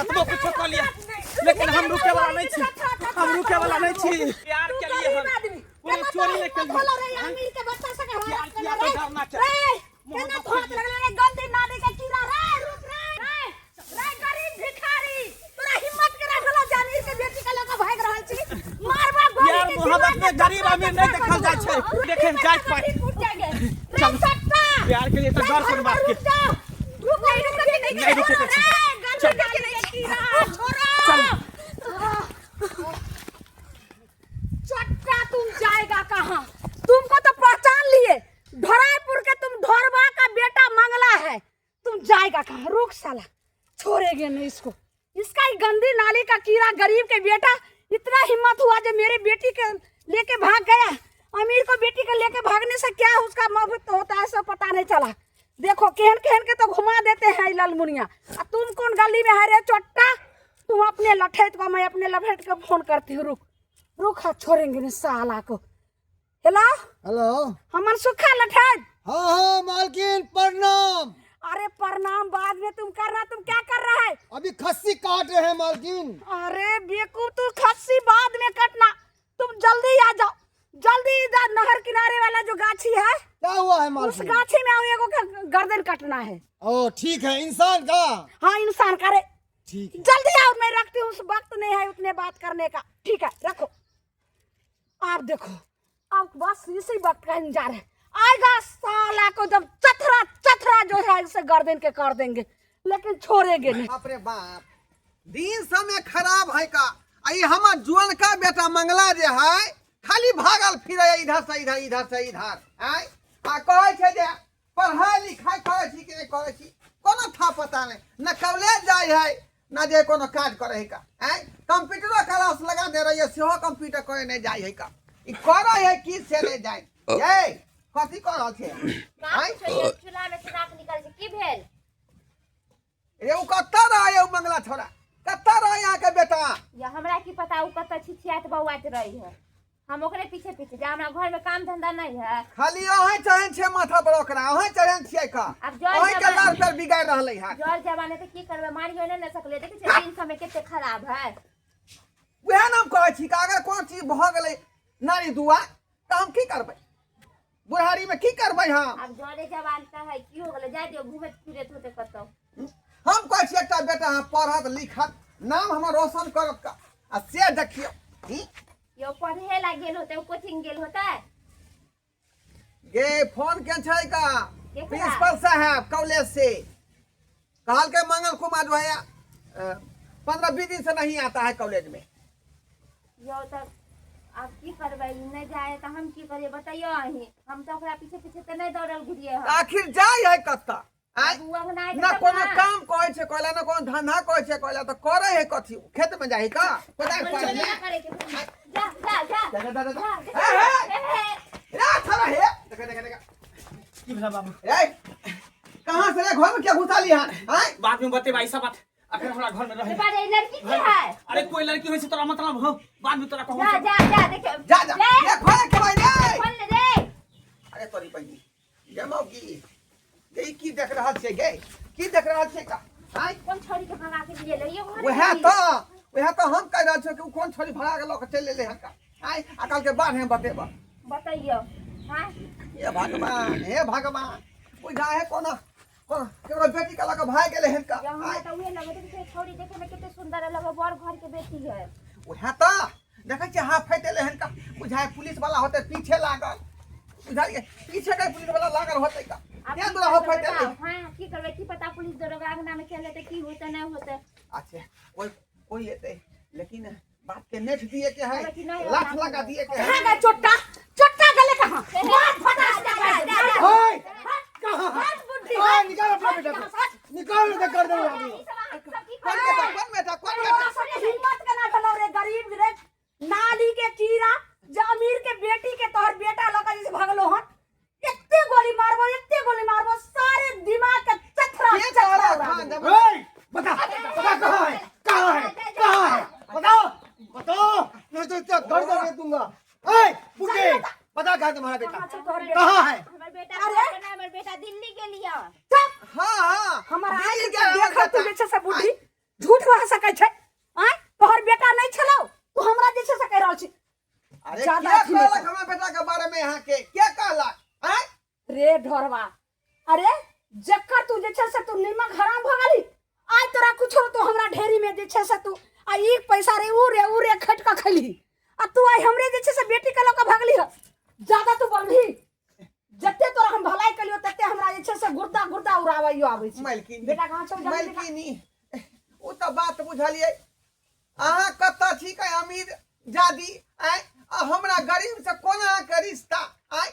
कतबो कुछो कऽ लिअ लेकिन हम रुके वाला नहीं छी हम रुके वाला नहीं छी प्यार तू के लिए गरीब हम आदमी कोनो केना चोरी तोहर नहि हिम्मत होलो रे केलियै अमीर के बच्चा से प्यार हराप किया केने तो रे डरना रे चाही केना मोहब्बत तोहर के लिए लगले रे गंदी नाली के कीड़ा रे रुक रे रे रे गरीब भिखारी तोरा हिम्मत केना भेलो जे अमीर के बेटी के लऽ के भागि रहल छी मारबा गोली प्यार के मोहब्बत दिमाग में गरीब अमीर नहीं देखल जाइ छै देखे में जात पात फूट जाएंगे रे चल सट्टा प्यार के लिए तो डर कोन बात के रुक जाओ रुक नहीं रुक के नहीं रुके के छै रे चल गंदी नाली के कीड़ा छोड़ो चल चट्टा तुम जाएगा कहाँ तुमको तो पहचान लिए धोराईपुर के तुम धोरबा का बेटा मंगला है तुम जाएगा कहाँ रुक साला छोड़ेंगे नहीं इसको इसका ही गंदी नाली का कीड़ा गरीब के बेटा इतना हिम्मत हुआ जो मेरे बेटी के लेके भाग गया अमीर को बेटी के लेके भागने से क्या उसका मुफ्त होता है सब पता नहीं चला देखो केहन केहन के तो घुमा देते हैं ललमुनिया आ तुम कौन गली में है रे चट्टा तुम अपने लठैत को मैं अपने लठैत को फोन करती हूँ रुक रुक हाँ छोड़ेंगे नहीं साला को हेलो हेलो हमन सुखा लठैत हाँ हाँ मालकिन प्रणाम अरे प्रणाम बाद में तुम कर रहा तुम क्या कर रहा है अभी खस्सी काट रहे हैं मालकिन अरे बेवकूफ तू खस्सी बाद में कटना तुम जल्दी आ जाओ जल्दी इधर नहर किनारे वाला जो गाछी है क्या हुआ है उस मालकिन गाछी में आओ एगो के गर्दन कटना है ओ ठीक है इंसान का हाँ इंसान करे ठीक है जल्दी आओ मैं रखती हूँ उस वक्त नहीं है उतने बात करने का ठीक है रखो आप देखो अब बस इसी वक्त का इंतजार है आएगा साला को जब चथरा चथरा जो है उसे गर्दन के कर देंगे लेकिन छोड़ेंगे नहीं बाप रे बाप दिन समय खराब है का आ ई हमर जुअनका बेटा मंगला जे है खाली भागल फिरे इधर से इधर इधर से इधर आय आ कहै छै जे पढ़ाइ लिखाइ करै छी कि नहि करै छी कोनो था पता नहि न कॉलेज जाइ है न जे कोनो काज करै है का आय कंप्यूटरो क्लास लगा दे रही है सेहो कंप्यूटर करे नहि जाइ है का ई करै है की से नहि जाइ ये कथी कऽ रहल छै आय चूल्हा में से राख निकल छै की भेल रे ओ कतऽ रहै ओ मंगला छोरा कतऽ रहै अहाँके बेटा या हमरा की पता उ कतऽ छिछियात बौआत रही है हम ओकरे पीछे पीछे जा हमरा घर में काम धंधा नहीं है खाली अहें चढ़ेन छियै माथा पर ओकरा अहें चढ़ेन छियै का आब जर अहें के जवान- लार पर बिगाड़ रहलै हन जर जमाने तऽ की करबै मारियो नहि ने सकलै देखै छियै दिन समय कते खराब है उएह ने हम कहै छी कि अगर कोनो चीज भऽ गेलै नारी दुआ तऽ हम की करबै बुढ़ारी में की करबै हम आब जरे जवान तऽ है की हो गेलै जाय दियौ घूमैत फिरैत होतै कतौ हम कहै छी एकटा बेटा अहाँ पढ़त लिखत नाम हमर रोशन करत का आ से देखियौ ही? यौ पढ़े ला गेल होतै कोचिंग गेल होतै गे फोन के छै का केकरा? प्रिंसिपल साहब कॉलेज से कहल के मंगल कुमार जो है 15-20 दिन से नहीं आता है कॉलेज में यौ तऽ आब की करबै ई नहि जाए तऽ हम की करियै बतैयौ अहीं हम तऽ ओकरा पीछे पीछे तऽ नहि दौड़ल घुरियै हम आखिर जाय है कतऽ आँय? आब उ अंगना एतै ना तब कोनो ने। काम कहै छै कहला ना कोनो धंधा कहै छै कहला तऽ करै है कथी खेत में जाइ का कोदारि बोलबे पारै ना करै छै। जा जा जा जा जा जा जा जा, हे हे हे, हे। रे छोरा हे देखा देखा देखा की भेला बाबू रे कहाँ से रे घर में क्या घुसा ली हन आँय बाद में बतेबा ई सब बात अखन हमरा घर में रहे बारे ई लड़की के है अरे कोई लड़की होई छै तोरा मतलब हो बाद में तोरा कहबो जा जा जा देखियो जा जा रे, ये खोल के भाई रे खोल ले रे अरे तोरी बहिनी गे मौगी गे ई की देख रहल छियै गे की देख रहल छियै का आँय कोन छोरी के भगा के लिए ले यो घर वएह तऽ वएह तऽ हम कहि रहल छियै कि उ कोन छोरी भगा के लऽ के चलि एलै हन का आँय आ कहलकै बाढ़ हम बतेबऽ बतैयो हां हे भगवान हे भगवान बुझा है कोना कोना केकरो बेटी के लऽ के भागि गेलै हन का या हमरा आँय तऽ उहे लगैत छै छोरी देखे में कते सुंदर लगे बड़ घर के बेटी है वएह तऽ देखै छियै हाथ फाटि एलै हन का बुझाय पुलिस वाला होतै पीछे लागल बुझलियै पीछे के पुलिस वाला लागल होतै का आब तें की दुआरे हाथ करबै फाटि एलै बताउ? हाँ की करबै की पता पुलिस दरोगा अंगना में चल एतै की होतै नहि होतै अच्छा कोई कोई एतै लेकिन बात के नेट दिए के है लेकिन नहीं लाख लगा दिए के है कहाँ गए चोट्टा चोट्टा गले कहाँ बहुत फटा जा, जा, जा, जा। ओए कहाँ हट बुद्धि ओए निकाल अपना बेटा को निकाल नहीं तो कर दूंगा अभी ई सब अहाँ सब की कौन करबै? बेटा कौन बेटा कौन तोरा बेटा सबके हिम्मत केना भेलौ रे गरीब रे नाली के कीड़ा जे अमीर के बेटी के तोहर बेटा लऽ के जे भगलो हन एते गोली मारबो एते गोली मारबो सारे दिमाग के चथरा के चथरा कहलक उड़ा हन देबो। जब ओए बता बता कहाँ है कहाँ है कहाँ है बताओ बताओ नहीं तो इतना गर्दन दे दूंगा ओए बुड्ढे बता कहाँ है तुम्हारा बेटा कहाँ छै तोहर बेटा कहाँ है हमर बेटा अरे! अरे हमर बेटा दिल्ली गेलिया चुप हाँ हाँ हमर दिल्ली आँखि गेल के हमर देखत तू बेटा। जे छै से बुद्धि झूठ भऽ सकै छै? आँय, तोहर बेटा नहि छलौ, तू हमरा जे छै से कहि रहल छी। अरे ज्यादा क्या अथी नहि कहलक हमरा बेटा के बारे में यहाँ के क्या कहलक? आँय? रे ढोरवा, अरे जकर तू जे छै से तू निमक हराम भऽ गेली। आइ तोरा कुछो तो हमरा ढेरी में जे छै से तू आ एक पैसा रे ऊ रे ऊ रे खटि कऽ खैली, आ तू आइ हमरे जे छै से बेटी के लऽ कऽ भगली ह। ज्यादा तू बोलबही, जते तोरा हम भलाई कलियो तते हमरा जे छै से गुर्दा गुर्दा उड़ाबैयो आबै छै। मलकिनी बेटा कहाँ छौ? जल्दी बेटा। मलकिनी, ओ तऽ बात बुझलियै, अहाँ कतऽ छी के अमीर जादी, आँय, आ हमरा गरीब से कोना अहाँके रिश्ता? आँय,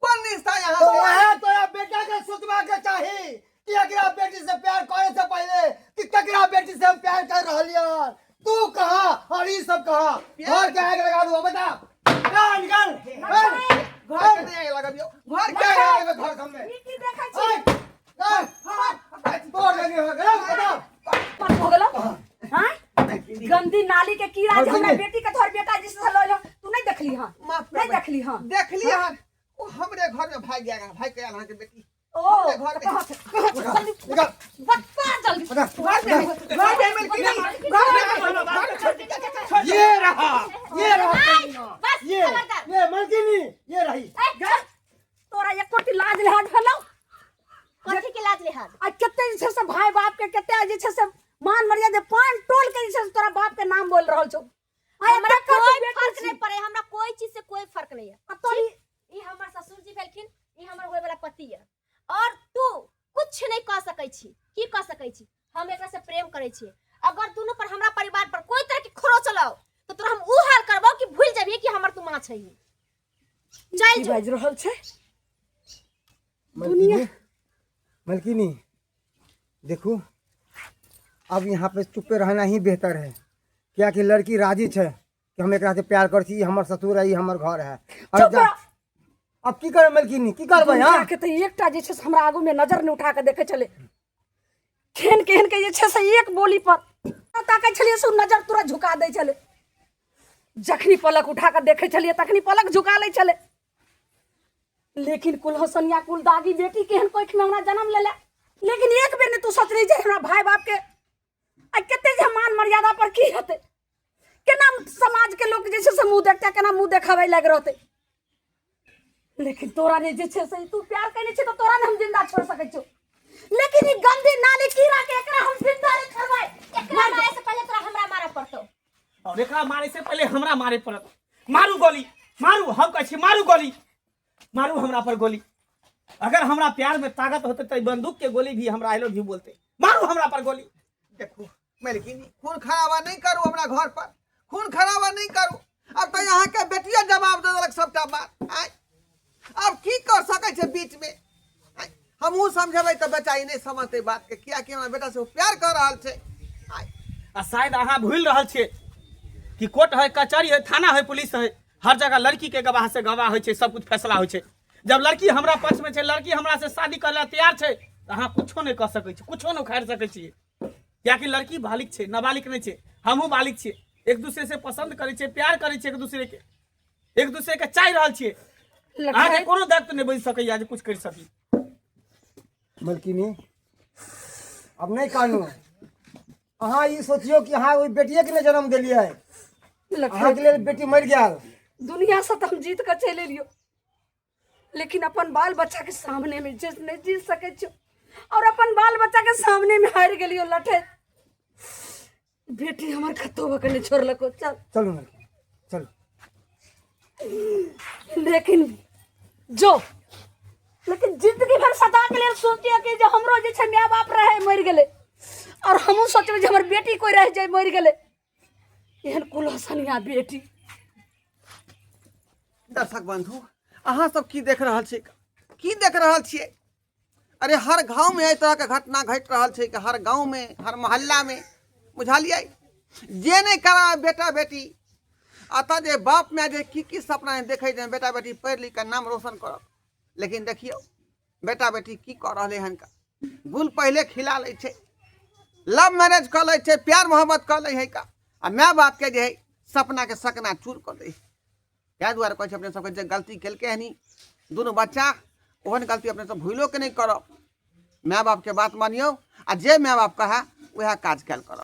कोन रिश्ता यहाँ तो से? वह तोरा बेटा के सोचबा के चाही कि एकरा बेटी से प्यार करे से पहले कि ककरा बेटी से हम प्यार कर रहलियै। तू कहाँ और ई सब कहाँ? घर के आग लगा दूंगा, बता। जा निकल। घर के नहीं आग लगबियौ, घर के के आग लगेबै घर सब में? ई की देखै छी? ओए, ए, तोड़ देंगे हो गया, बता। पर भऽ गेलौ? हाँ? गंदी नाली के कीड़ा जे हमरा बेटी के तोहर बेटा जिस से लऽ, तू नहीं देखली? हां, माफ नहीं करबै। देखली? हां, देखली हन, ओ हमरे घर में भाग गया, भाग के आयल अहाँके बेटी ओ हमरे घर में। कहाँ छै? कहाँ छै? जल्दी निकल। बता जल्दी। बता। घर में, घर में मलकिनी, घर में। ये रहा, ये रहा कमीना। बस, ये खबरदार। ये मलकिनी, ये रही। ए, चल। तोरा एकोटी लाज लिहाज भेलौ? कथी के लाज लिहाज? आ कते जे छै से भाई बाप के कते जे छै से मान मर्यादा, पान टोल के जे छै से तोरा बाप के नाम बोल रहल छौ। आ हमरा एते कथी कोई बेटी फर्क छी? नहीं पड़े, हमरा कोई चीज से कोई फर्क नहीं है। आ तोरी ई हमर ससुर जी भेलखिन, ई हमर होय वाला पति है, और तू कुछ नहीं कह सकै छी। की कह सकै छी? हम एकरा से प्रेम करै छी। अगर दुनू पर, हमरा परिवार पर कोई तरह के खरोच लाओ तो तोरा हम ऊ हाल करबो कि भूल जेबही कि हमर तू माँ छही। चल की जो। बाजि रहल छै? मलकिनी, मलकिनी, देखो अब यहाँ पे चुप्पे रहना ही बेहतर है, क्या कि लड़की राजी छै कि हम एकरा से प्यार कर छी, ई हमर ससुर है, ई हमर घर है। और चुप जा- रह। अब की करबै मलकिनी, की करबै? दुनिया हाँ के तऽ एकटा जे छै से हमरा आगू में नजर नहि उठा के देखै छलै। केहन केहन के जे छै से एक बोली पर ताकै छलियै से ओ नजर तुरंत झुका दै छलै। जखनी पलक उठा कऽ देखै छलियै तखनी पलक झुका लै छलै। लेकिन कुलहसनिया कुल दागी बेटी केहन कोखि में हमरा जन्म लेले, लेकिन एक बेर नहि तू सोचली जे हमरा भाई बाप के आ कते जे मान मर्यादा पर की हेतै, केना समाज के लोक जे छै से मुँह देखतै, केना मुँह देखाबै लागि रहतै। लेकिन तोरा ने जे छै से तू प्यार कयने छी तऽ तोरा ने हम जिंदा छोड़ सकै छियौ, लेकिन ई गंदी नाली कीड़ा के एकरा हम जिंदा नहि छोड़बै। एकरा मारे से पहले तोरा हमरा मारऽ पड़तौ। और एकरा मारे से पहले हमरा मारे पड़त। मारू गोली, मारू, हम कहै छी मारू गोली, मारू हमरा पर गोली। अगर हमरा प्यार में ताकत होते तो बंदूक के गोली भी हमरा I love you बोलते। मारू हमरा पर गोली। देखू मलकिनी, खून खराबा नहीं करू, हमरा घर पर खून खराबा नहीं करू। अब तो यहाँ के बेटिया जवाब दे देलक सबटा बात। आँय, अब की कर सकै छै बीच में? आँय, हमहूँ समझेबै तऽ बच्चा ई नहि समझतै बात के, कियाकि हमरा बेटा से ओ प्यार कऽ रहल छै। आँय, आ शायद अहाँ भूल रहल छियै कि कोर्ट है, कचहरी है, थाना है, पुलिस है, हर जगह लड़की के गवाह से गवाह होइ छै, सब कुछ फैसला होइ छै। जब लड़की हमरा पक्ष में छै, लड़की हमरा से शादी करे ला तैयार छै, तऽ अहाँ कुछो नहि कऽ सकै छी, कुछो नहि उखाड़ि सकै छियै, कियाकि लड़की बालिग छै, नाबालिग नहि छै। हमहूँ बालिग छियै, एक दूसरे से पसंद करै छियै, प्यार करै छियै, एक दूसरे के, एक दूसरे के चाहि रहल छियै। अहाँके कोनो दायित्व नहि बनि सकैया जे कुछ करि सकी। मलकिनी, अब नहीं कानू, अहाँ ई सोचियो कि अहाँ ओहि बेटिए के नहि जन्म देलियै, अहाँके लेल बेटी मरि गेल। दुनिया से तऽ हम जीत कऽ चलि एलियौ, लेकिन अपन बाल बच्चा के सामने में जे नहीं जीत सकै छियौ, और अपन बाल बच्चा के सामने में हारि गेलियौ। लठे बेटी हमर कतौ भऽ कऽ नहि छोड़लको। चल चलू मलकिनी, चलू। लेकिन जो लेकिन जिंदगी भर सदा के लेल सोचिए कि जे हमरो जे छै माय बाप रहे मरि गेलै, और हमहूँ सोचबै जे हमर बेटी कोइ रहि जाय मरि गेलै, एहन कुलहसनिया बेटी। दर्शक बंधु, अहाँ सब की देख रहल छी, की देख रहल छियै? अरे हर गाँव में एहि तरहके घटना घटि रहल छै कि हर गाँव में, हर मोहल्ला में, बुझलियै? जे नहि करा बेटा बेटी, अतः जे बाप माय जे की की सपना देखै छै बेटा बेटी पढ़ि लिख कऽ नाम रोशन करत, लेकिन देखियौ बेटा बेटी की कऽ रहलै हन। का गुल पहिले खिला लै छै, लव मैरिज कऽ लै छै, प्यार मोहब्बत कऽ लै है का, आ माय बापके जे है सपनाके सकना चूर कऽ दै है। ताहि दुआरे कहै छै अपने सबके जे गलती केलकै हन ई दुनू बच्चा, ओहन गलती अपने सब भूलो के नहि करब। माय बापके बात मानियौ आ जे माय बाप कहए उएह काज कयल करब।